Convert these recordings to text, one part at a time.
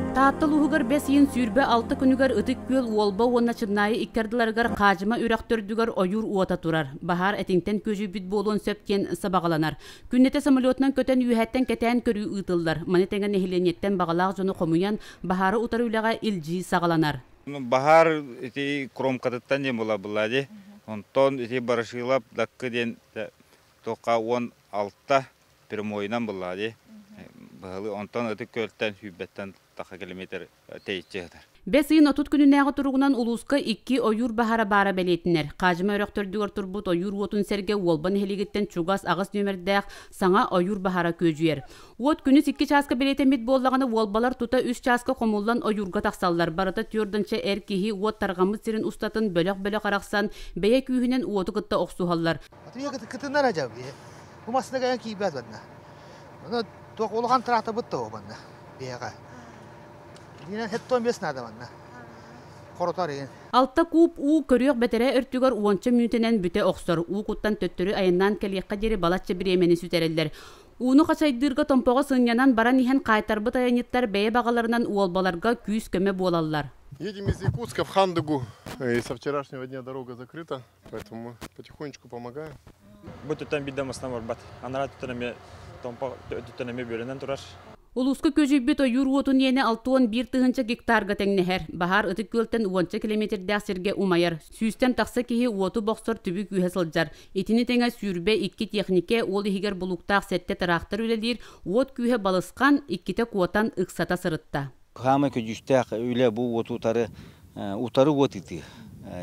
Таатта улууһугар бэс ыйын 26 күнүгэр Ытык Күөл Уолба уонна Чымнаайы икки ардыларыгар Хаадьыма үрэх төрдүгэр ойуур уота турар. Баһаар этиҥтэн күөдьүйбүт буолуон сөп диэн сабаҕаланар. Күннэтэ самолетунан көтөн үөһэттэн кэтээн көрүү ыытыллар. Маны тэҥэ нэһилиэнньэттэн баҕалаах дьону хомуйан, баһаары утары үлэҕэ илдьии саҕаланар. Баһаар ити кромкатыттан диэн була дии. Онтон ити Барашилов Даккы диэн туохха 16 прямойунан булла дии. Быһылы онтон Ытык Күөлтэн сүүрбэттэн таха километр тэйиччи сытар. Бэс ыйын 30 күнүнээҕи туругунан улууска икки ойуур баһаара баара бэлиэтинэр. Хаадьыма үрэх төрдүгэр турбут ойуур уотун сэргэ Уолба нэһилиэгиттэн чугас аҕыс нүөмэрдээх саҥа ойуур баһаара күөдьүйэр. Уот күнүс икки чааска бэлиэтэммит буоллаҕына, уолбалар тута үс чааска хомуллан ойуурга тахсаллар. Барыта түөрт эр киһи уот тарҕаммыт сирин устатын бөлөх-бөлөх арахсан, бэйэ күүһүнэн уоту кытта охсуһаллар. Кытыннар дьэ бу массыына киирбэт манна. Ону туох улахан тыраахтарбыт да манна биһиэхэ. Динэн хеттон бес надо манна. Хоротор игин. Алта куб уу көрүөх бэтэрээ өртүгэр уонча мүнүүтэнэн бүтэ охсор. Уу куттан төттөрү айаннаан кэлиэххэ диэри балачча бириэмэни сүтэрэллэр. Ууну хачайдыырга Томпоҕо сынньанан баран иһэн хаайтарбыт айанньыттар бэйэ баҕаларынан уолбаларга күүс-көмө буолаллар. Едем из Якутска в Хандыгу. И со вчерашнего дня дорога закрыта, поэтому мы потихонечку помогаем. Бу түттэн бидде маснан барбат. Анара түттэн эме Томпо түттэн эме бөлөнөн турар. Улууска күөдьүйбүт ойуур уотун иэнэ 61 тыһыынча гектарга тэҥнэһэр. Баһаар Ытык Күөлтэн уонча километрдээх сиргэ умайар. Сүүстэн тахса киһи уоту бохсор түбүк күүһэ сылдьар. Итини тэҥэ 22 техникэ, ол иһигэр булууктаах сэттэ тыраахтар үлэлиир, уот күүһэ балысхан, иккитэ куотан ыксата сырытта. Хаамай көдьүүстээх үлэ бу уоту утары утары уот ыытыы.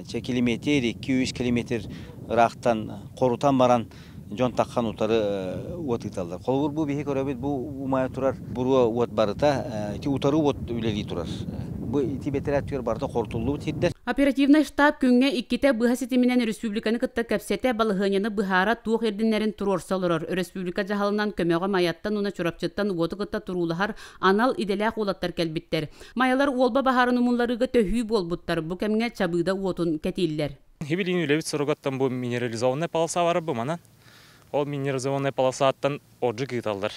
Чэ километр, 2-3 километр ыраахтан хорутан баран дьон таххан утары уот ыыталлар. Холобур бу биһи көрөбүт бу умайа турар буруо уот барыта ити утары уот үлэлии турар. Бу ити бэтэрээт барыта хорутуллубут сирдэр. Оперативнай штаб күҥҥэ иккитэ быһа ситиминэн республиканы кытта кэпсэтэ, балаһыанньаны быһаара туох ирдэнэрин туруорса олорор. Республика дьаһалынан көмөҕө Майаттан уонна Чурапчыттан уоту кытта туруулаһар анал идэлээх уолаттар кэлбиттэр. Майалар Уолба баһаарын умулларыыга төһүү буолбуттар. Бу кэмҥэ Чабыыда уотун кэтииллэр. Хибилиин үлэбит соругаттан бу минерализованная полоса бар бу манан. Ол минерализованная полосаттан отжиг ыыталлар.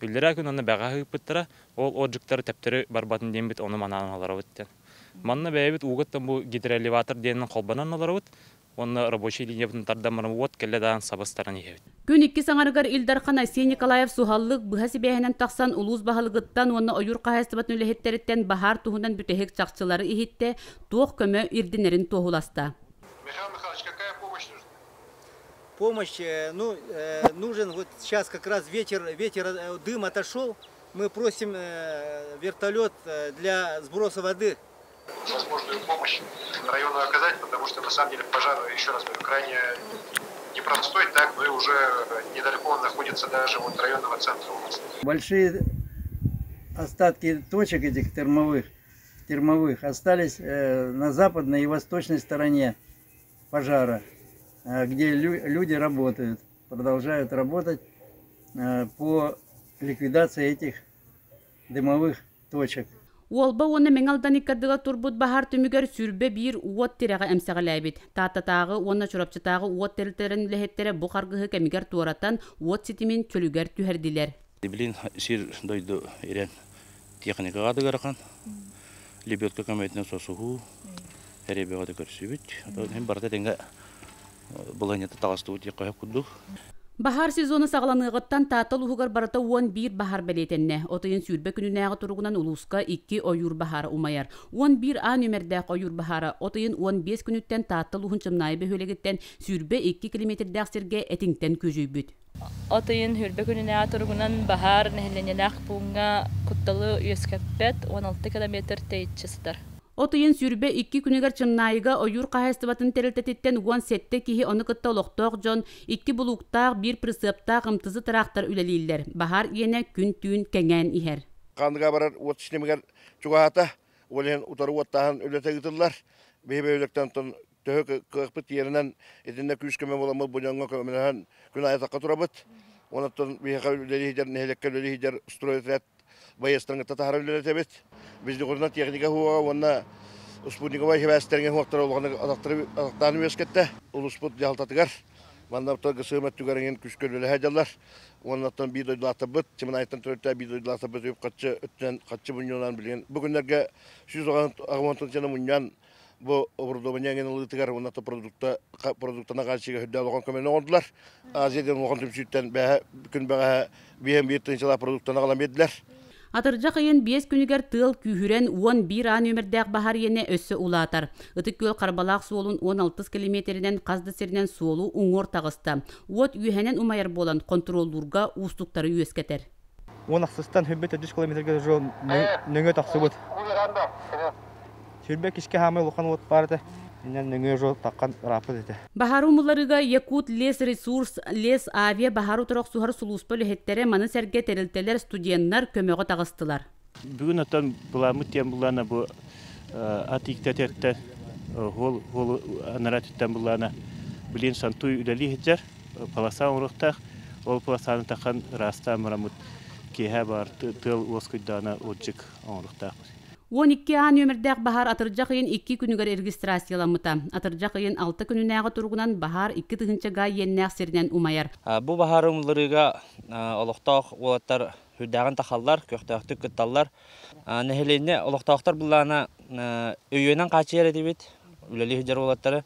Үллэрээ күн онно бэҕэһээ ыыппыттара, ол отжигтары тэптэри барбатын диэнбит ону манаан олоробут диэн. Манна бэйэбит уугаттан бу гидроэлеватор диэнин холбонон олоробут. Уонна рабочий линиябытын тардан баран уот кэллэ даан сабыстаран иһэбит. Күн иккис аҥарыгар Ил Дархан Айсен Николаев суһаллык быһа сибээһинэн тахсан улуус баһылыгыттан уонна ойуур хаһаайыстыбатын үлэһиттэриттэн баһаар туһунан бүтэһик чахчылары иһиттэ, туох көмө ирдэнэрин туоһуласта. Михаил Михайлович, какая помощь нужна? Помощь, ну, нужен вот сейчас как раз ветер, ветер, дым отошел. Мы просим вертолет для сброса воды. Возможную помощь району оказать, потому что на самом деле пожар, еще раз говорю, крайне непростой, так, но и уже недалеко он находится даже от районного центра у нас. Большие остатки точек этих термовых остались на западной и восточной стороне пожара, где люди работают, продолжают работать по ликвидации этих дымовых точек. Уолба уонна Мэҥэ Алдан икки турбут баһаар түмүгэр 21 уот тирэҕэ эмсэҕэлээбит. Тааттатааҕы уонна Чурапчытааҕы уот тэрилтэлэрин үлэһиттэрэ бу харгыһы кэмигэр туоратан уот ситимин чөлүгэр түһэрдилэр. Билин сир дойду ирен техникаға дыгарахан лебедка көмөтүнэн сосуһуу эребеҕе көрсүбүт. Барыта тэҥҥэ быланята таҕыстыбыт диэххэ курдук. Баһаар сезону саҕаланыаҕыттан Таатта улууһугар барыта 11 баһаар бэлиэтэннэ. От ыйын 20 күнүнээҕи туругунан улууска икки ойуур баһаара умайар. 11 А нүөмэрдээх ойуур баһаара от ыйын 15 күнүттэн Таатта улууһун Чымнаайы бөһүөлэгиттэн 22 километрдээх сиргэ этиҥтэн күөдьүйбүт. От ыйын 20 күнүнээҕи туругунан баһаар нэһилиэнньэлээх пууҥҥа кутталы үөскэппэт, 16 километр тэйиччи сытар. От ыйын 22 күнүгэр Чымнаайыга ойуур хаһаайыстыбатын тэрилтэтиттэн 17 киһи, ону кытта олохтоох дьон, икки булууктаах, биир прицептаах МТЗ тыраахтар үлэлииллэр. Баһаар иэнэ күн-түүн кэҥээн иһэр. Хаандыга барар уот ситимигэр чугаһаата, ол иһин утары уоттааһын үлэтэ ыытыллар. Биһи бөһүөлэктэн төһө кыахпыт тиэринэн итиннэ күүс көмө буоламмыт бу дьоҥҥо көмөлөһөн күн аайы атахха турабыт. Онон биһиэхэ үлэлиир нэһилиэккэ үлэлиир стройотряд байыастарын кытта таһара үлэлэтэбит. Вездеходунан техника хуоҕа уонна спутниковай хибээстерге хуохтара улахан атахтаан үөскэтте. Улууспут дьаһалтатыгар Манна ГСМ өттүгэр эҥин күүскэ үлэлэһэ дьаллар. Уоннаттан биир дойдулаахтарбыт, Чымынаайтан төрүттээх биир дойдулаахтарбыт үп харчы өттүнэн харчы мунньуунан билигин бу күннэргэ 180 сена мунньан бу оборудование эҥин ылыытыгар уонна продукта продуктана хааччыйга үрдээх улахан көмөнү оҥордулар. Азия диэн улахан түмсүүттэн бэһэ күн бэҕэһээ биэһэн биир тыһыынчалаах продуктаны аҕалан биэрдилэр. Атырдьах ыйын биэс күнүгэр тыал күүһүрэн 11 А нүөмэрдээх баһаар иэнэ өссө улаатар. Ытык Күөл Харбалаах суолун 16 килэмиэтиринэн хас да сиринэн суолу уҥуор таҕыста. Уот үөһэнэн умайар буолан, хонтуруоллуурга уустуктары үөскэтэр. Уон ахсыстан хүрбэ төрдүс километрга уже нөҥүө тахсыбыт. Сүрбэ кишке хаамай улахан уот баар этэ. Иннэн нөҥүө уже таххан ырааппыт этэ. Баһаары умулларыыга Якут лес ресурс лес авиа баһаар утары охсуһар сулууспа үлэһиттэрэ, маны сэргэ тэрилтэлэр, студеннар көмөҕө таҕыстылар. Бүгүн оттон былааммыт диэн былаана бу ат ииктэтиэттэн хуол хуол анараа өттүттэн былаана билин сантуй үлэлии сылдьар полоса оҥоруохтаах. Ол полосаны тахан ыраастаан бараммыт киэһэ баар тыал уоскуйдаана отжиг оҥоруохтаахпыт. 12 А нүөмэрдээх баһаар атырдьах ыйын икки күнүгэр регистрацияламмыта. Атырдьах ыйын алта күнүнээҕи туругунан баһаар 2 тыһыынча га иэннээх сиринэн умайар. Бу баһаары умулларыыга олохтоох уолаттар үрдээҕин тахаллар, көхтөөхтүк кытталлар. Нэһилиэнньэ олохтоохтор былаана өйүөнэн хааччыйар этибит, үлэлии сылдьар уолаттары.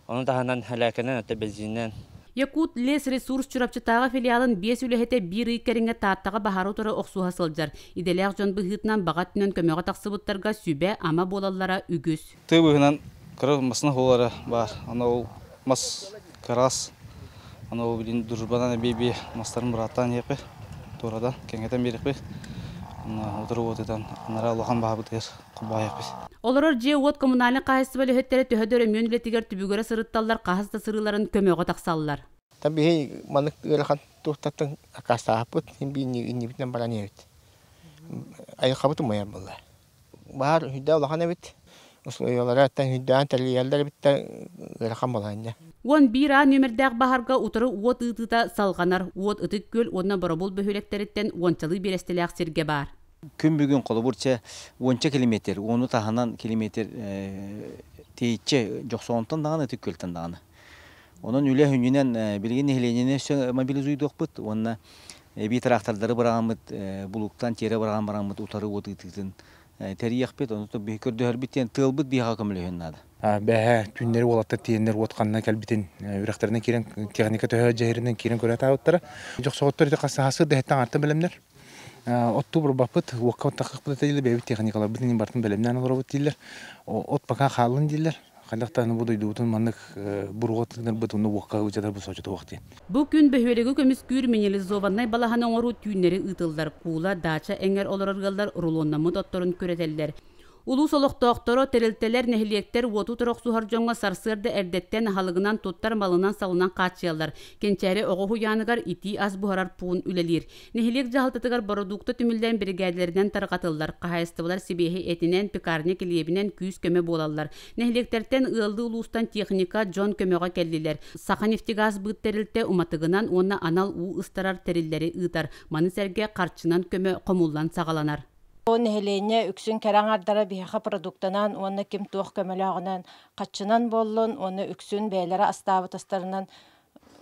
Ону таһынан элээкэнэн, өттө бензининэн. Якут лес ресурс Чурапчытааҕы филиалын биэс үлэһитэ биир ый кэриҥэ Тааттаҕа баһаары утары охсуһа сылдьар. Идэлээх дьон быһыытынан баҕа өттүнэн көмөҕө тахсыбыттарга сүбэ-ама буолаллара үгүс. Тыы быһынан кыра масына хуолара баар. Аны ол мас кыраас. Аны ол билин дружбанан эбии мастарын бырааттаан иһиэхпит. Туорадан кэҥэтэн биэриэхпит. Утары уотутан анараа улахан баһабытыгар холбоһуохпут. Олорор дьиэ-уот коммунальнай хаһаайыстыба үлэһиттэрэ төһө да өрөмүөн үлэтигэр түбүгүрэ сырытталлар, хаһыс да сырыыларын көмөҕө тахсаллар. Биһи маннык ыарахан туохтаттан аккаастаабыппыт, иннибитинэн баран иһэбит. Айылҕабыт умайар буолла. Баһаар үрдэ улахан эбит. Условиялара үрдээн тэрийэллэр эбит да ыарахан буолаанньа. 11 А нүөмэрдээх баһаарга утары уот ыытыыта салҕанар. Уот Ытык Күөл уонна Боробул бөһүөлэктэриттэн уончалыы биэрэстэлээх сиргэ баар. Күн бүгүн холобур чэ уонча километр, уону таһынан километр тиийчэ Дьохсоонтон даҕаны Ытык Күөлтэн даҕаны. Онон үлэ хүннүнэн билигин нэһилиэнньэни өссө мобилизуйдуохпут уонна эбии трактордары быраҕаммыт булууктан тиэрэ быраҕан бараммыт утары уот ыытыытын тэрийиэхпит. Ону көрдөһөрбүт диэн тыалбыт биһиэхэ көмөлөһүөн наада. Бэһэ түүннэри уолаттар тиэннэр уот ханна кэлбитин үрэхтэринэн киирэн техника төһө дьэһиринэн киирэн көрө таабыттара. Дьохсоҕоттор ити хасаһасы дэһэттэн артан бэлэмнэр. Оттуу бурбаппыт, уокка оттахпыт дииллэр, бэйэбит техникаларбыт иһин барытын бэлэмнээн олоробут дииллэр. От пока хааллын дииллэр. Хайдахтааны бу дойдубутун маннык буруга тыынарбыт уонна уокка ыдьатарбыт соччото суох диэн. Бу күн бөһүөлэги көмүскүүр минерализованнай балаһаны оҥоруу түүннэри ыытыллар. Куула, даача эҥэр олорор ыаллар рулоннаммыт отторун күрэтэллэр. Улуус олохтоохторо, тэрилтэлэр, нэһилиэктэр уоту утары охсуһар дьоҥҥо сарсыарда эрдэттэн аһылыгынан туттар малынан-салынан хааччыйаллар. Кэнчээри оҕо уһуйааныгар итии ас буһарар пуун үлэлиир. Нэһилиэк дьаһалтатыгар бородуукта түмүллэн биригээдэлэринэн тарҕатыллар. Хаһаайыстыбалар сибиэһэй этинэн, пекарня килиэбинэн күүс-көмө буолаллар. Нэһилиэктэртэн ыаллыы улуустан техника, дьон көмөҕө кэллилэр. Саханефтегаз быыт тэрилтэ уматыгынан уонна анал уу ыстарар тэриллэри ыытар. Маны сэргэ харчынан көмө хомуллан саҕаланар. Нэһилиэнньэ үксүн кэрэ аҥардара биһиэхэ продуктанан уонна ким туох көмөлөөҕүнэн хаччынан буоллун уонна үксүн бэйэлэрэ астаабыт астарынан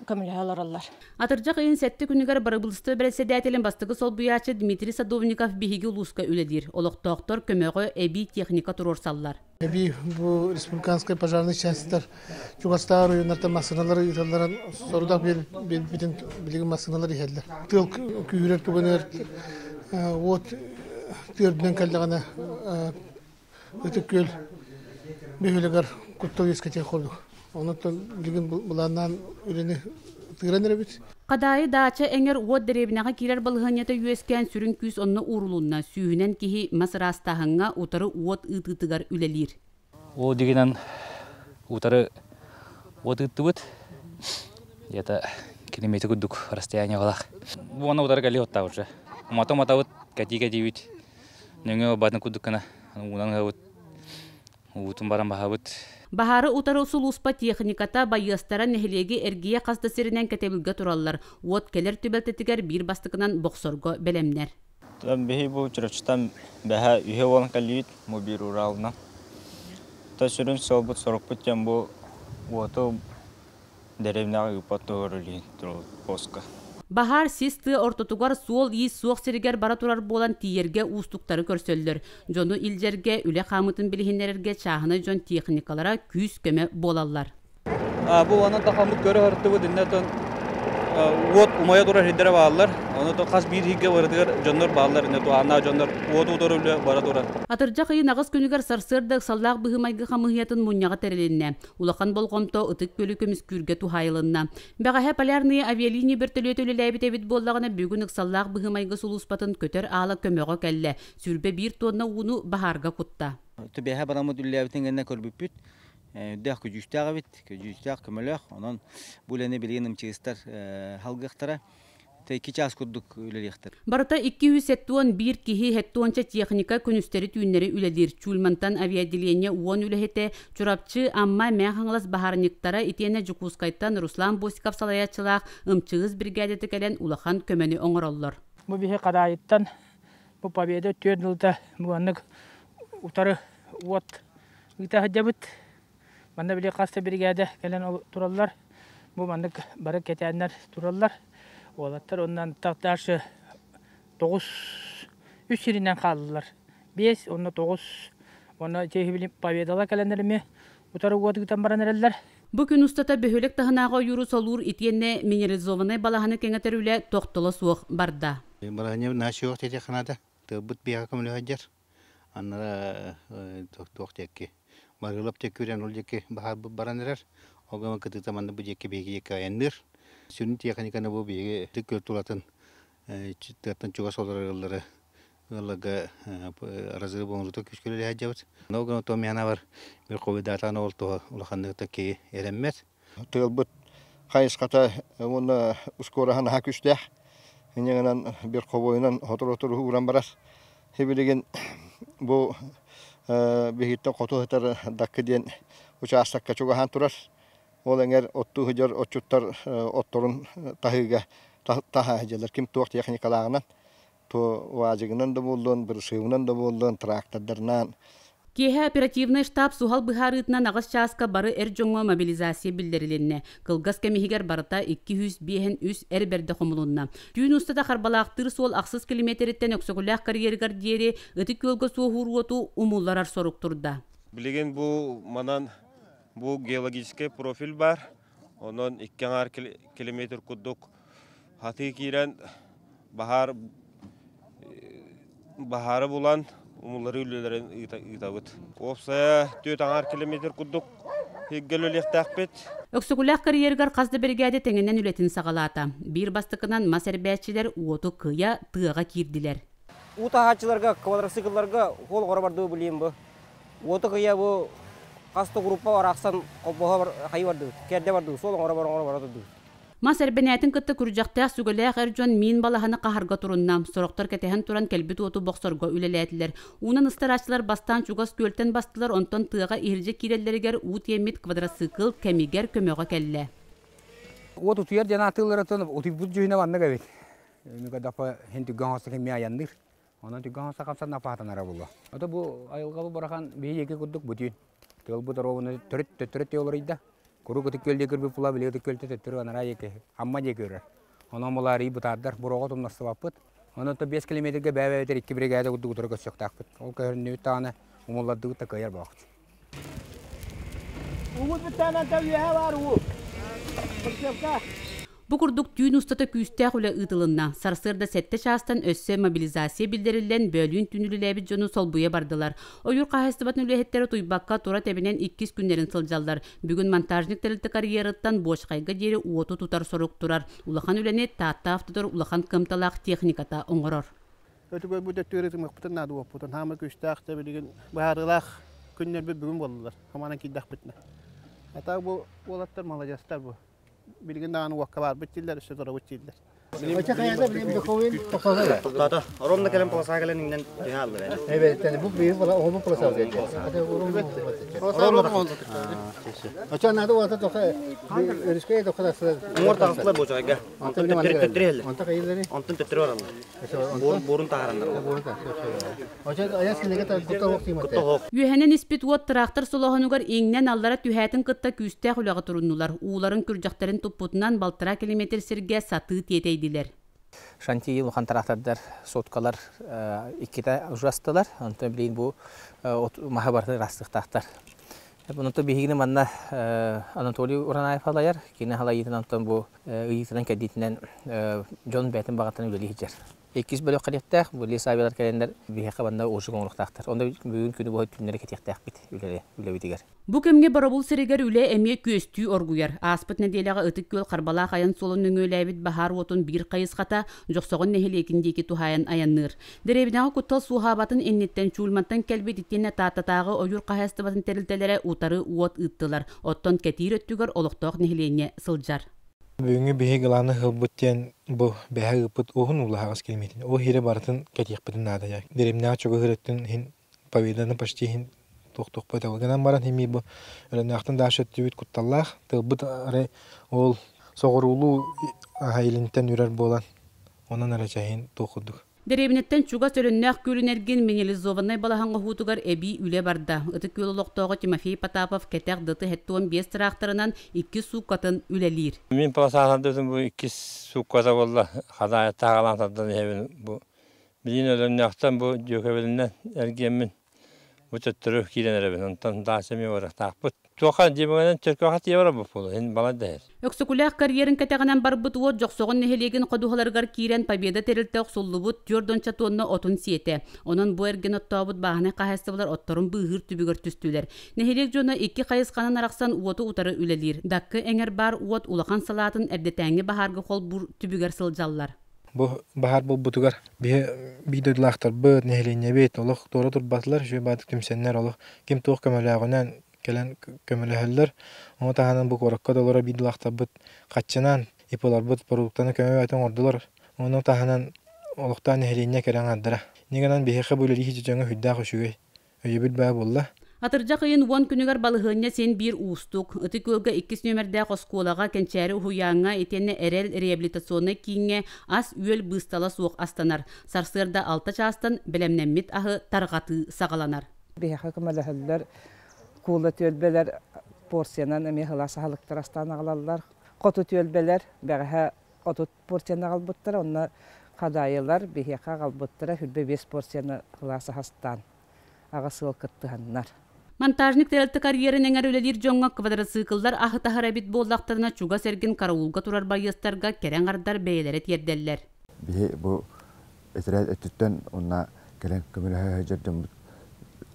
көмөлөһө олороллор. Атырдьах ыйын сэттэ күнүгэр бырабыыталыстыба бэрэссэдээтэлин бастакы солбуйааччы Дмитрий Садовников биһиги улууска үлэлиир. Олохтоохтор көмөҕө эбии техника туруорсаллар. Эбии бу республиканскай пожарный частьтар чугастааҕы оройуоннартан массыыналары ыыталларын сорудах биэрбитин билигин массыыналар иһэллэр. Тыал күүһүрэр түгэнигэр уот түөрдүнэн кэллэҕинэ Ытык Күөл бөһүөлэгэр куттал үөскэтиэх курдук. Онон билигин былааннаан үлэни тыыран эрэбит. Хадаайы даача эҥэр уот дэриэбинэҕэ киирэр балаһыанньата үөскээн сүрүн күүс онно уурулунна. Сүүһүнэн киһи мас ыраастааһыҥҥа утары уот ыытыытыгар үлэлиир. Ол дигинэн утары уот ыыттыбыт. Где-то километр курдук расстояние балах. Буона утары кэлии оттаа уже. Умата уматабыт, кэтии кэтиибит. Нөҥүө батын курдук гына уунан ыһабыт. Уутун баран баһабыт. Баһаары утары сулууспа техниката, байыастара нэһилиэги эргийэ хас да сиринэн кэтэбилгэ тураллар. Уот кэлэр түбэлтэтигэр биир бастакынан бохсорго бэлэмнэр. Биһи бу Чурапчытан бэһэ үһэ буолан кэллибит бу биир Уралынан. То сүрүн суолбут сорукпут диэн бу уоту Дэриэбинэҕэ ыыппат туһугар үлэһит поска. Баһаар сис тыа ортотугар суол-иис суох сиригэр бара турар буолан тиийэргэ уустуктары көрсөллөр. Дьону илдьэргэ, үлэ хаамыытын билиһиннэрэргэ чааһынай дьон техникалара күүс-көмө буолаллар. Бу онон тахаммыт көрө сырыттыбыт иннэтон уот умайа турар сирдэрэ бааллар. Ону хас биир сиргэ барытыгар дьоннор бааллар. Инне туһааннаах дьоннор уот утары үлэ бара турар. Атырдьах ыйын аҕыс күнүгэр сарсыарда ыксаллаах быһыы-майгы хамыыһыйатын мунньаҕа тэрилиннэ. Улахан болҕомто Ытык Күөлү көмүскүүргэ туһаайылынна. Бэҕэһээ Полярные авиалинии бөртөлүөтэ үлэлээбит эбит буоллаҕына, бүгүн ыксаллаах быһыы-майгы сулууспатын көтөр аала көмөҕө кэллэ. 21 тонна ууну баһаарга кутта. Түбэһэ бараммыт үлэлээбитин гэннэ көрбүппүт. Үрдээх көдьүүстээх эбит, көдьүүстээх көмөлөөх. Онон бу үлэни билигин МЧСтар халгыахтара. Икки чаас курдук үлэлиэхтэр. Барыта 271 киһи хеттуонча техника күнүстэри-түүннэри үлэлиир. Чульмантан авиаотделение 10 үлэһитэ, Чурапчы, Амма, Мэҥэ Хаҥалас баһаарынньыктара итиэннэ Дьокуускайтан Руслан Босиков салайааччылаах МЧС бригадата кэлэн улахан көмөнү оҥороллор. Бу биһи Хадаайыттан бу Победа түөрт ылта бу утары уот ыыта сылдьабыт. Манна били хас да биригээдэ кэлэн тураллар. Бу маннык бары кэтээннэр тураллар. Уолаттар оннан дальше тоҕус үс сиринэн хааллылар. Биэс, онно тоҕус, онно били победала кэлэннэр эмиэ утары уот ыытан баран эрэллэр. Бу күн устата бөһүөлэк таһынааҕы ойууру солуур итиэннэ минерализованнай балаһаны кэҥэтэр үлэ тохтоло суох барда. Балаһанньа наша тетеханада тылбыт биэҕэ көмөлөһөдьөр. Аннара туох диэки Барыылап диэки үрэн ол диэки баһаарбыт баран эрэр. Ол гынан кытыыта манна бу диэки биһиги диэки айанныыр. Сүрүн тиэхиньикэни бу биһиги ытык күөл тулатын тыаттан чугас олорор ыаллары ыалларга разрыв оҥоруута күүскэ үлэлэһэ сылдьабыт. Ол гынан Томьянабар бир хобуйдаатаҕына ол туһа улаханнык да киһи эрэммэт. Тыалбыт хайысхата уонна ускуораһа наһаа күүстээх. Инньэ гынан бир хобуойунан сотору-сотору ууран барар. Сибилигин бу биһиттэн хоту сытар Даккы диэн учаастакка чугаһаан турар. Ол эҥэр оттуу сылдьар отчуттар отторун таһыыга таһа сылдьаллар. Ким туох техникалааҕынан то УАЗигынан да буоллун, бырысыабынан да буоллун, трактордарынан. Киэһэ оперативнай штаб суһал быһаарыытынан аҕыс чааска бары эр дьоҥҥо мобилизация биллэрилиннэ. Кылгас кэм иһигэр барыта 253 эр бэрдэ хомулунна. Түүн устата Харбалаахтыыр суол ахсыс километриттэн Өксөкүлээх карьерыгар диэри Ытык Күөлгэ суоһуур уоту умулларар сорук турда. Билигин бу манан бу геологическай профиль бар. Онон икки аҥаар километр курдук хатыы киирэн баһаар баһаары булан умулларыы үлэлэрин ыытабыт. Уопсайа түөрт аҥаар километр курдук сиргэ үлэлиэхтээхпит. Өксөкүлээх карьерыгар хас да биригээдэ тэҥинэн үлэтин саҕалаата. Биир бастакынан мас эрбээччилэр уоту кыйа тыаҕа киирдилэр. Уу таһааччыларга, квадроциклларга суол оҥоро бардыбы билиим бу. Уоту кыйа бу хас да группа арахсан холбоһо хайы бардыбыт, кэрдэ бардыбыт, суол оҥоро оҥоро бара турдубут. Мас эрбэнээтин кытта күрдьэхтээх сүгэлээх эр дьон миин балаһаны хаһарга турунна. Сорохтор кэтэһэн туран кэлбит уоту бохсорго үлэлээтилэр. Уунан ыстарааччылар бастаан чугас күөлтэн бастылар, онтон тыаҕа иһирдьэ киирэллэригэр уу тиэммит квадроцикл кэмигэр көмөҕө кэллэ. Уот утуйар диэн ааттыылларыттан утуйбут дьүһүнэ маннык эбит. Нүкэдапа хин түргэн хоста кимми айанныыр. Онон түргэн хоста хамсан напаатанара буолуо. Ото бу айылҕа бу барахан биһи диэки курдук бүтүн. Тыалбыт оруобуна төрүт төттөрү тыалырыйда. Куруук Ытык Күөл диэки көрбүт була били Ытык Күөлтэ төттөрү анараа диэки Амма диэки көрөр. Онон булаарый бытаардар буруоҕа тумнастыбаппыт. Онон то 5 километрга бэйэ-бэйэтэр икки биригээдэ курдук утары көрсүөхтаахпыт. Ол көһөрүннүбүт даҕаны умуллардыбыт да кыайар буолуохпут. Угут бүттээнэн үөһэ баар уу. Прицепка. Бу курдук түүн устата күүстээх үлэ ыытылынна. Сарсыарда сэттэ чаастан өссө мобилизация биллэриллэн, бөөлүүн түүн үлэлээбит дьону солбуйа бардылар. Ойуур хаһаайыстыбатын үлэһиттэрэ утуйбакка тура тэбинэн иккис күннэрин сылдьаллар. Бүгүн монтажник тэрилтэ карьерыттан Бочкайга диэри уоту тутар сорук турар. Улахан үлэни Таатта автодор улахан кыамталаах техниката оҥорор. Өтүгөр бу төттүгэр ытымыахпытын наада буолбутун. Хаама күүстээх да билигин быһаарыылаах күннэрбит бүгүн буоллулар. Хаманан киирдэхпитинэ. А так бу уолаттар маладьыастар бу. Билигин даҕаны уокка баарбыт дииллэр, өссө турабыт дииллэр. Тоқтата. Ровно кэлэн полоса кэлэн иҥнэн түһэ аллар. Evet, bu bir oğlu polasa Оча нады уата тоха өрүскэ тоха тахсылар. Уҥуор таҕыстылар буочаҕайга. Онтон төттөрү төттөрү иһэллэр. Онто кайыллары. Онтон төттөрү бараллар. Буорун буорун таһараннар. Оча аяс кинеге кутта ох тимат. Үөһэнэн испит уот тыраахтар солоһонугар иҥнэн аллара түһээтин кытта күүстээх үлэҕэ туруннулар. Ууларын күрдьэхтэрин туппутунан балтараа километр сиргэ сатыы тиэтэйдилэр. Шантии улахан тыраахтардар соткалар иккитэ ужастылар. Онтон билигин бу маһы барытын ырастыктаахтар. Онтон биһигини манна Анатолий Уранаев халайар. Кини халайыытынан онтон бу ыйыытынан кэрдиитинэн дьон бэйэтин баҕатынан үлэлии сылдьар. Иккис бөлөх кэлиэхтээх, бу лес авиалар кэлэннэр биһиэхэ манна уһук оҥоруохтаахтар. Онно бүгүн күнү быһа түүннэри кэтиэхтээхпит үлэбитигэр. Бу кэмҥэ Боробул сиригэр үлэ эмиэ күөстүү оргуйар. Ааспыт нэдиэлэҕэ Ытык Күөл Харбалаах айан суолун нөҥүөлээбит баһаар уотун биир хайысхата Дьохсоҕон нэһилиэгин диэки туһаайан айанныыр. Дэриэбинэҕэ куттал суоһаабатын инниттэн Чульмантан кэлбит итиэннэ Тааттатааҕы ойуур хаһаайыстыбатын тэрилтэлэрэ утары уот ыыттылар. Оттон кэтиир өттүгэр олохтоох нэһилиэнньэ сылдьар. Бүгүҥҥү биһиги главный ыһылбыт диэн бу бэһэ ыыппыт уһун уулаһаҕас килэмиэтин. Ол иһирэ барытын кэтиэхпитин наада. Дэриэбинэҕэ чугас ырыттын иһин победаны почти иһин туох-туохпут гынан баран химии бу өлөннөөхтөн дальше өттүбүт кутталлаах тылбыт арай ол соҕуруулуу илинтэн үрэр буолан онон эрэ чэһин туох курдук. Дэриэбинэттэн чугас Өлөннөөх күөлүн эргин минерализованнай балаһан оһуутугар эбии үлэ барда. Ытык Күөл олохтооҕо Тимофей Потапов кэтэх дты 75 тыраахтарынан икки сууккатын үлэлиир. Мин полосаатардытым бу иккис суукката буолла. Хадаайа тааҕалаан тардан иһэбин бу. Билигин Өлөннөөхтөн бу дьүөкэбилинэн эргиэммин бу төттөрү киирэн эрэбин. Онтон даача эмиэ барыахтаахпыт. Туоха дьиэбигинэн Чөркөөхө тиийэ барабыт буолуо. Иһин балай да иһэр. Өксөкүлээх карьерын кэтэҕинэн барбыт уот Дьохсоҕон нэһилиэгин ходуһаларыгар киирэн Победа тэрилтэ охсуллубут түөрт тонна отун сиэтэ. Онон бу эргин оттообут бааһынай хаһаайыстыбалар отторун быыһыыр түбүгэр түстүлэр. Нэһилиэк дьоно икки хайысханан арахсан уоту утары үлэлиир. Даккы эҥэр баар уот улахан салаатын эрдэтээҥҥи баһаарга холбуур түбүгэр сылдьаллар. Бу баһаар буолбутугар биһи биир дойдулаахтарбыт, нэһилиэнньэбит олох туора турбатылар, үчүгэй баҕайытык түмсэннэр олох ким туох көмөлөөҕүнэн кэлэн көмөлөһөллөр. Ону таһынан бу куоракка да олоро биир дойдулаахтарбыт хаччынан ИП-ларбыт продуктаны көмө оҥордулар. Ону таһынан олохтоох нэһилиэнньэ кэлэн аҥардара. Инньэ гынан биһиэхэ бу үлэлии дьоҥҥо сүрдээх үчүгэй өйөбүл баа буолла. Атырдьах ыйын уон күнүгэр балаһыанньа син биир уустук. Ытык Күөлгэ иккис нүөмэрдээх оскуолаҕа, Кэнчээри уһуйааҥҥа итиэннэ Эрэл реабилитационнай кииҥҥэ ас-үөл быыстала суох астанар. Сарсыарда алта чаастан бэлэмнэммит аһы тарҕатыы саҕаланар. Биһиэхэ көмөлөһөллөр, куула түөлбэлэр порциянан эмиэ сылаас аһылыктар астаан аҕалаллар. Хоту түөлбэлэр бэҕэһээ 30 порцияны аҕалбыттара, онно хадаайылар биһиэхэ аҕалбыттара 25 порцияны сылаас астаан аҕа сыал кыттыһаннар. Монтажник тэрилтэ карьерын эҥэр үлэлиир дьоҥҥо квадроцикллар аһы таһар эбит буоллахтарына, чугас эргин караулга турар байыастарга кэрэ аҥардар бэйэлэрэ тиэрдэллэр. Биһи бу этэрээт өттүттэн уонна кэлэн көмөлөһө сылдьар дьоммут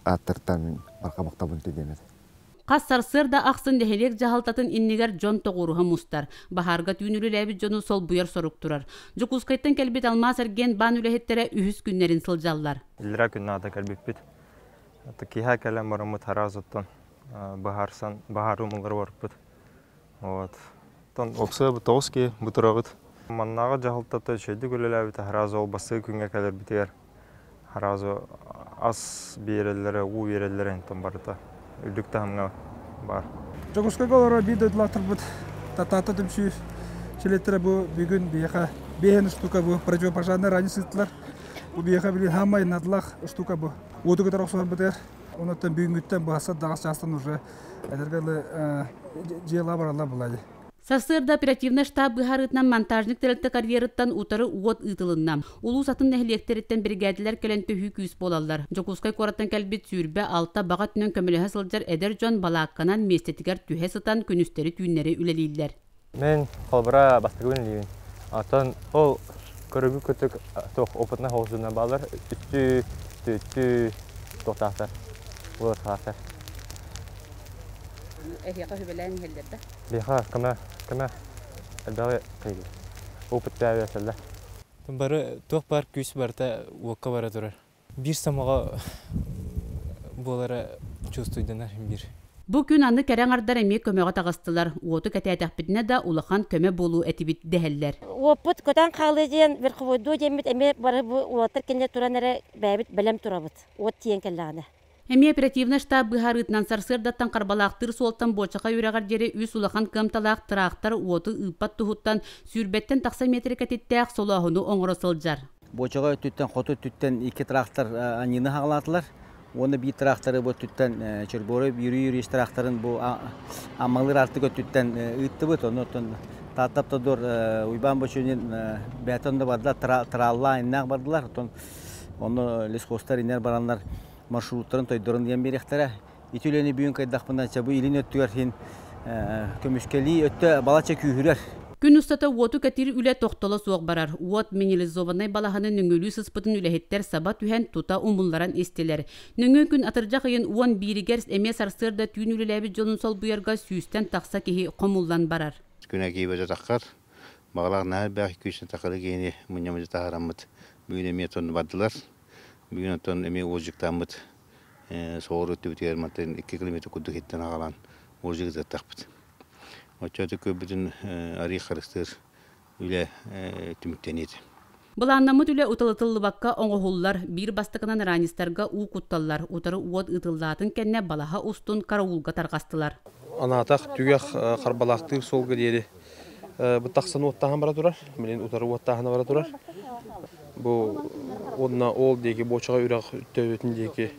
ааттарыттан барҕа махталбын тиэрдиэм этэ. Хас сарсыарда ахсын нэһилиэк дьаһалтатын иннигэр дьон тоҕуоруһа мустар. Баһаарга түүн үлэлээбит дьону солбуйар сорук турар. Дьокуускайтан кэлбит Алмаас эргиэн баан үлэһиттэрэ үһүс күннэрин сылдьаллар. Иллэрээ күн наада кэлбиппит. Киэһэ кэлэн бараммыт араас оттон баһаарсан баһаар умуллары барбыт. Вот. Оттон уопсайа тоҕус киһи бу турабыт. Маннааҕы дьаһалтата үчүгэйдик үлэлээбит сразу ол бастакы күҥҥэ кэлэрбитигэр сразу ас биэрэллэрэ, уу биэрэллэрэ онтон барыта үрдүк таһымҥа баар. Дьокуускайга олорор биир дойдулаахтарбыт Таатта түмсүү чилиэттэрэ бу бүгүн биһиэхэ биэһин штука бу противопожарный ранец ыыттылар. Бу биһиэхэ билигин хаамай наадалаах штука бу. Уоту кытары охсуһарбытыгар онуттан бүгүҥҥүттэн быһассат даҕас чаастан уже этэргэ дылы дьиэлаа бараллар буолла дии. Сарсыарда оперативнай штаб быһаарыытынан монтажник тэрилтэ карьерыттан утары уот ыытылынна. Улуус атын нэһилиэктэриттэн биригээдэлэр кэлэн төһүү күүс буолаллар. Дьокуускай куораттан кэлбит 26 баҕа өттүнэн көмөлөһө сылдьар эдэр дьон балаакканан миэстэтигэр түһэ сытан күнүстэри-түүннэри үлэлииллэр. Мин холобура бастакыбын үлэлиибин. Оттон ол көрүгү кытык туох опытнай хоҕусунан баалар үстүү, түөттүү туохтаахтар, буолуохтаахтар. Эһиэхэ сүбэлээн иһэллэр да? Биһиэхэ көмө, көмө элбэҕи кыйдыр. Опыт бэйэбэсэллэр. Бары туох баар күүс барыта уокка бара турар. Биир сомоҕо буолара чувствуйданар биир. Бу күн аны кэрэ аҥардар эмиэ көмөҕө таҕыстылар. Уоту кэтээтэхпитинэ да улахан көмө буолуо этибит дэһэллэр. Уоппут көтөн хаалыа диэн верховойдуо диэммит эмиэ бары бу уолаттар кинилэр туран эрэ бэйэбит бэлэм турабыт. Уот тиийэн кэллэҕинэ. Эмиэ оперативнай штаб быһаарыытынан сарсыардаттан Харбалаахтыыр суолтан Буочаха үрэҕэр диэри үс улахан кыамталаах тыраахтар уоту ыыппат туһуттан сүүрбэттэн тахса миэтэрэ кэтиттээх солооһуну оҥоро сылдьар. Буочаҕа өттүттэн, хоту өттүттэн икки трактор анньыыны хаҕалаатылар. Уонна биир тракторы бу өттүттэн Чөрбуорай Юрий Юрьевич тракторын бу Аммалыыр аартык өттүттэн ыыттыбыт. Онно оттон Тааттаптодор Уйбаан Бочунин бэйэтэ онно барда, трааллаах иннээх бардылар. Оттон онно лесхозтар иннэр бараннар маршруттарын тойдорун диэн биэриэхтэрэ. Ити үлэни бүгүн кыайдахпына, бу илин өттүгэр иһин көмүскэлии өттө балачча күүһүрэр. Күн устата уоту кэтиир үлэ тохтоло суох барар. Уот минерализованнай балаһаны нөҥүөлүү сыспытын үлэһиттэр саба түһэн тута умулларан истилэр. Нөҥүө күн атырдьах ыйын 11-гэр эмиэ сарсыарда түүн үлэлээбит дьонун солбуйарга сүүстэн тахса киһи хомуллан барар. Күнэ киибэтэ таххар, баҕалаах наһаа элбэх күүстэн тахары киһини мунньаммыты таһаараммыт бүгүн эмиэ тонну бардылар. Бүгүн оттон эмиэ уолдьуктааммыт соҕуруу өттүбүтүгэр мантан 2 километр курдук иһиттэн аҕалан уолдьук ытыттахпыт. Оччооту көрбүтүн арыы харыстыыр үлэ түмүктэниит. Былааннаммыт үлэ уталытыллыбакка оҥоһуллар. Биир бастакынан ранецтарга уу кутталлар. Утары уот ыытыллаатын кэннэ балаһа устун караулга тарҕастылар. Анаатах түгэх харбалаахтыыр суолга диэри бу тахсан уоттааһын бара турар. Билин утары уоттааһына бара турар. Бу уонна ол диэки буочаҕа үрэх төбөтүн диэки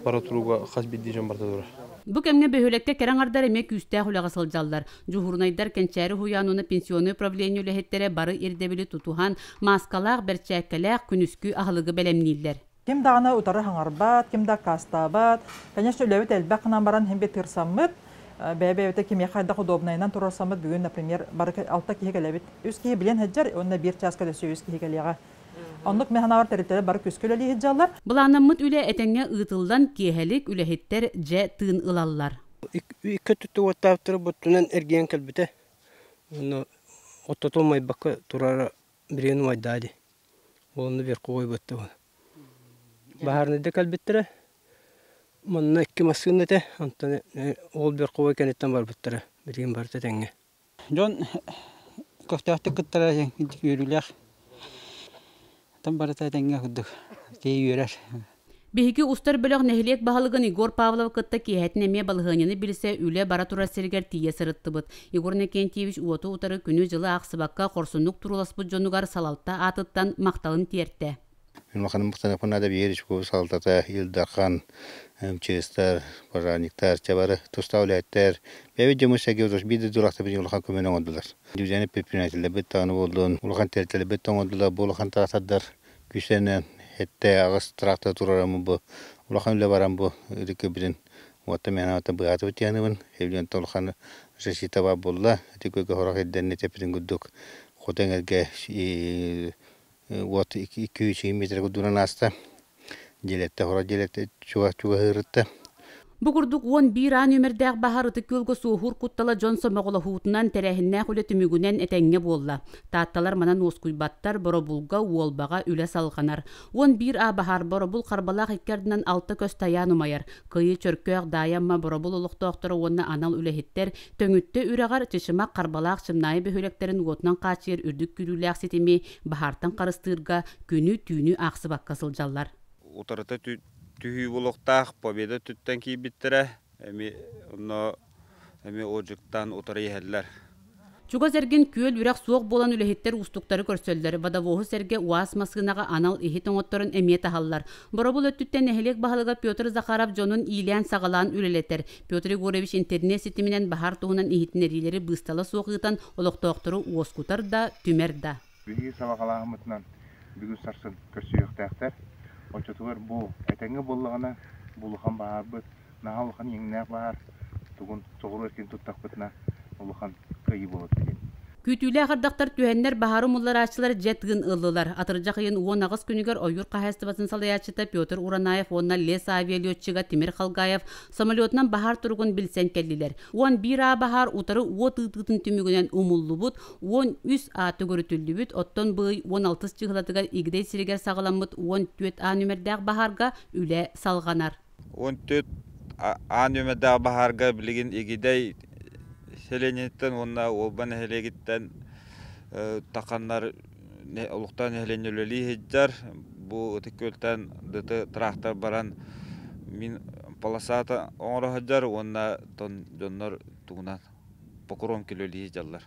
бара турууга хас биирдии дьон барда турар. Бу кэмҥэ бөһүөлэккэ кэрэ аҥардар эмиэ күүстээх үлэҕэ сылдьаллар. Дьуһуурунайдар Кэнчээри уһуйаан уонна пенсионнай управление үлэһиттэрэ бары ирдэбили тутуһан, мааскалаах, бэрчээккэлээх күнүскү аһылыгы бэлэмнииллэр. Ким даҕаны утары хаҥарбат, ким да аккаастаабат. Конечно, үлэбит элбэх гынан баран иһин тырсаммыт, бэйэ-бэйэбитэ кимиэхэ хайдах удобнайынан туруорсаммыт бүгүн, например, бары алта киһи кэлэбит. Үс киһи билэн сылдьар, уонна биир чааска өссө үс киһи кэлиэҕэ. Оннук мен санаабар тэрилтэлэр бары күскэ үлэлии сылдьаллар. Былааннаммыт үлэ этэҥҥэ ыытыллан, киэһэлик үлэһиттэр дьэ тыын ылаллар. Икки өттүттэ уоттаабыттара буттунан эргийэн кэлбитэ. Уонна оттото умайбакка турара билигин умайдаа дии. Уонна верховой бытта Баһаарынайда кэлбиттэрэ. Манна икки массыына этэ. Онтон ол верховой кэнниттэн барбыттара. Билигин барыта тэҥҥэ. Дьон көхтөөхтүк кыттара үөрүүлээх. Оттон барыта этэҥҥэ курдук. Киһи үөрэр. Биһиги устар бөлөх нэһилиэк баһылыгын Егор Павловы кытта киэһэтин эмиэ балаһыанньаны билсэ үлэ бара турар сиригэр тиийэ сырыттыбыт. Егор Иннокентьевич уоту утары күнү-дьылы аахсыбакка хорсуннук турууласпыт дьонугар салалта аатыттан махталын тиэртэ. Улахан махтаныахпын наада биһиги республика салалтата Ил Дархан, МЧСтар, пожарниктар, чэ бары тустаах үлэһиттэр, бэйэбит дьоммут сэргэ биир да дурахта биһиги улахан көмөнү оҥордулар. Дьүдьэни предпринимателлэрбит даҕаны буоллун, улахан тэрилтэлэрбит да оҥордулар, бу улахан трактордар күүстэринэн эттэ аҕыс трактор турараммын бу улахан үлэ баран бу ырыкыбытын уотта мээнэ быһаатыбыт диэнибин эбилиэнтэ улахан защита баар буолла ити көкө хорох ирдэнни тэппитин курдук хоту эҥэргэ уот 2-3 метр курдугунан ааста дьиэлэттэ хорох дьиэлэттэ чугаһыырытта Бу курдук 11 аан нүөмэрдээх баһаар Ытык Күөлгэ суоһуур куттала дьон сомоҕолоһуутунан тэрээһиннээх үлэ түмүгүнэн этэҥҥэ буолла. Таатталар манан уоскуйбаттар, Боробулга, Уолбаҕа үлэ салҕанар. 11 А баһаар Боробул Харбалаах икки ардынан алта көс тайаан умайар. Кыйы, Чөркөөх, Даайа-Амма Боробул олохтоохторо уонна анал үлэһиттэр Төҥүттэ үрэҕэр Чычымах, Харбалаах, Чымнаайы бөһүөлэктэрин уотунан хааччыйар үрдүк күүрүүлээх ситими баһаартан харыстыырга күнү-түүнү аахсыбакка сылдьаллар. Утарыта түһүү буолуохтаах Победа өттүттэн киирбиттэрэ эми онно эми отжигтан утары иһэллэр. Чугас эргин күөл үрэх суох буолан үлэһиттэр уустуктары көрсөллөр. Водовоһу сэргэ УАЗ массыынаҕа анал иһит оҥотторон эмиэ таһаллар. Боробул өттүттэн нэһилиэк баһылыга Петр Захаров дьонун иилээн-саҕалаан үлэлэтэр. Петр Егорович интернет ситиминэн баһаар туһунан иһитиннэриилэри быыстала суох ыытан олохтоохтору уоскутар да, түмэр да. Биһиги сабаҕалааһыммытынан бүгүн сарсын көрсүһүөхтээхтэр. Оччотугар бу этэҥҥэ буоллаҕына, бу улахан баһаарбыт, наһаа улахан иэҥнээх баһаар, тугун соҕуруу эркин туттахпытына улахан кыайыы буолуо диэн. Күүтүүлээх ардахтар түһэннэр баһаары умулларааччылар дьэ тыын ыллылар. Атырдьах ыйын 18 күнүгэр ойуур хаһаайыстыбатын салайааччыта Петр Уранаев уонна лес авиалетчига Тимир Халгаев самолетунан баһаар туругун билсэн кэллилэр. 11 А баһаар утары уот ыытыытын түмүгүнэн умуллубут, 13 А төгүрүтүллүбүт, оттон быый 16 чыһылатыгар Игидэй сиригэр саҕаламмыт 14 А нүмердээх баһаарга үлэ салҕанар. 14 аан үөмэрдээх баһаарга билигин Игидэй сэлиэнньэтиттэн уонна Уолба нэһилиэгиттэн таханнар олохтоох нэһилиэнньэ үлэлии сылдьар. Бу Ытык Күөлтэн дыты трактор баран мин полосата оҥоро сылдьар уонна дьоннор тугунан покровка үлэлии сылдьаллар.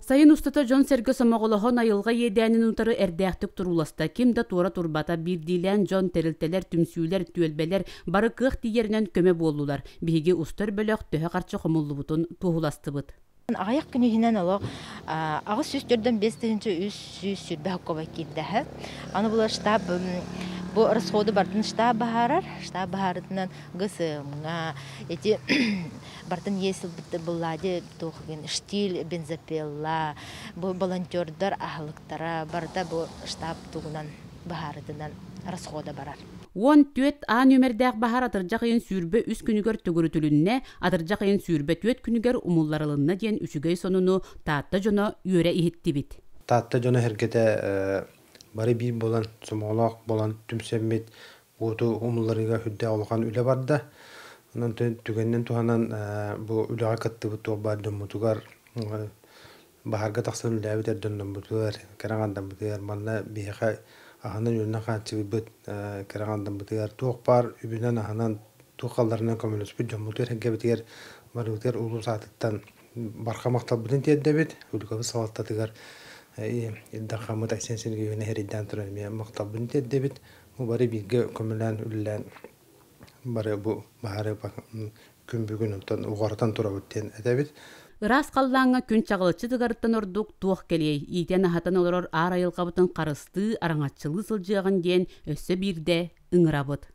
Сайын устата дьон-сэргэ сомоҕолоһон айылҕа иэдээнин утары эрдээхтик турууласта, ким да туора турбата, биирдиилээн дьон, тэрилтэлэр, түмсүүлэр, түөлбэлэр бары кыах тиийэринэн көмө буоллулар. Биһиги устар бөлөх төһө харчы хомуллубутун туоһуластыбыт. Аҕыйах күн иһинэн олох 845 320 хоккобай киирдэһэ. Аны була штаб бу расходу бардын штаб баһаарар. Штаб баһаарытынан ГСМ-га эти бартын иэс ылбыт быллади туох штиль бензопилла бу волонтердар аһылыктара барыта бу штаб тугунан баһаарытынан расхода барар. 14 А нүөмэрдээх баһаар атырдьах ыйын 23 күнүгэр төгүрүтүлүннэ, атырдьах ыйын 24 күнүгэр умулларылынна диэн үчүгэй сонуну Таатта дьоно үөрэ иһиттибит. Таатта дьоно-сэргэтэ бары биир буолан, сомоҕолоох буолан түмсэммит уоту умулларыыга сүрдээх улахан үлэ барда. Онон түгэнинэн туһанан бу үлэҕэ кыттыбыт туох баар дьоммутугар баһаарга тахсан үлэлээбит эр дьоннорбутугар, кэрэ аҥардаммытыгар манна биһиэхэ аһынан-үөлүнэн хааччыйбыт кэрэ аҥардаммытыгар туох баар үбүнэн-аһынан туох халларынан көмөлөспүт дьоммутугар эргэбитигэр барыбытыгар улуус аатыттан барҕа махталбытын тиэрдэбит. Үлүгэбит салалтатыгар Ил Дархаммыт Айсен Сергеевич эрийдээн туран эмиэ махталбытын тиэрдэбит. Бу бары бииргэ көмөлөөн үлэлээн бары бу баһаары күн бүгүн онтон уҕарытан турабыт диэн этэбит. Ыраас халлааҥҥа күн чаҕылыччы тыгарыттан ордук туох кэлиэй, иитэн-аһатан олорор аар айылҕабытын харыстыы, араҥаччылыы сылдьыаҕын диэн өссө биирдэ ыҥырабыт.